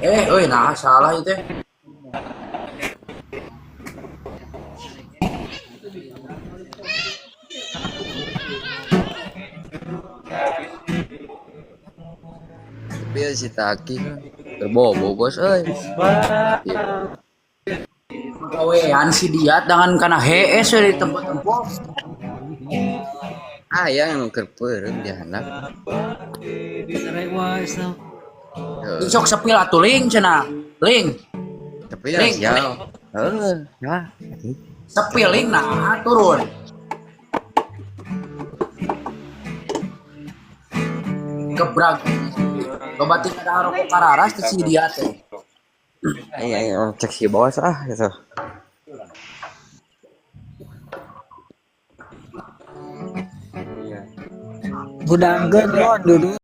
Euy nah salah ieu teh. Tapi ya si Taki berbobo bos euy. Iya. Gawean si Diat dengan kana hees we di tempat-tempat. Ah ya yang keur peureum di handap. Heeh. Sok sepil atuh ling cenah. Ling, Tapi ya Ling, sial. Heeh, ya. sepil ling nah turun. Gebrag. Loba teh kada rokok kararas teh si Diat teh. Iya, iya, cek si bos ah gitu. Iya. Gudangkeun ron dulu.